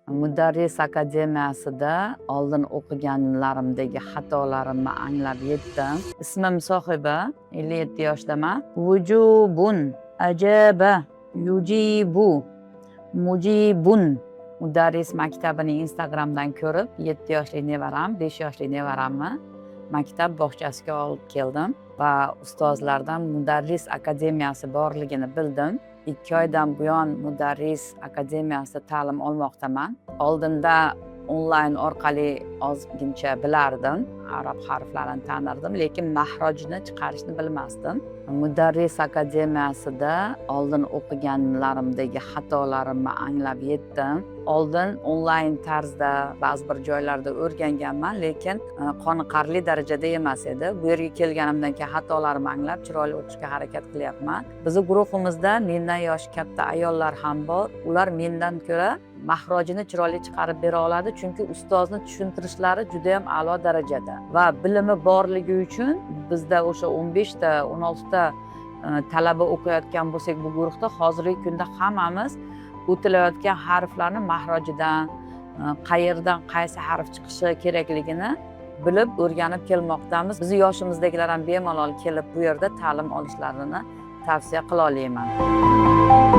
Mudarris akademiyasida oldin o'qiganlarimdagi xatolarimni anglab yetdim. Ismim Sohiba, 57 yoshdaman. Vujubun, ajaba, yujibu, mujibun. Mudarris maktabini Instagramdan ko'rib, 7 yoshli nevaram, 5 yoshli nevaramni maktab bog'chasiga olib keldim va ustozlardan Mudarris akademiyasi borligini bildim. 2 oydan buyon Mudarris akademiyasida ta'lim olmoqdaman. Oldinda onlayn orqali ozgincha bilardim, arab harflarini tanirdim, lekin mahrojini chiqarishni bilmasdim. Mudarris akademiyasida oldin o'qiganlarimdagi xatolarimni anglab yetdim. Oldin onlayn tarzda ba'zi bir joylarda o'rganganman, lekin qoniqarli darajada emas edi. Bu yerga kelganimdan keyin xatolarimni anglab, chiroyli o'qishga harakat qilyapman. Bizni guruhimizda mendan yoshi katta ayollar ham bor. Ular mendan ko'ra mahrojini chiroyli chiqarib bera oladi, chunki ustozni tushuntirishlari juda ham a'lo darajada va bilimi borligi uchun bizda o'sha 15 ta, 16 ta talaba o'qiyotgan bo'lsak bu guruhda, hozirgi kunda hammamiz o'tilayotgan harflarni mahrojidan, qayerdan qaysi harf chiqishi kerakligini bilib, o'rganib kelmoqdamiz. Bizni yoshimizdagilar ham bemalol kelib bu yerda ta'lim olishlarini tavsiya qila olaman.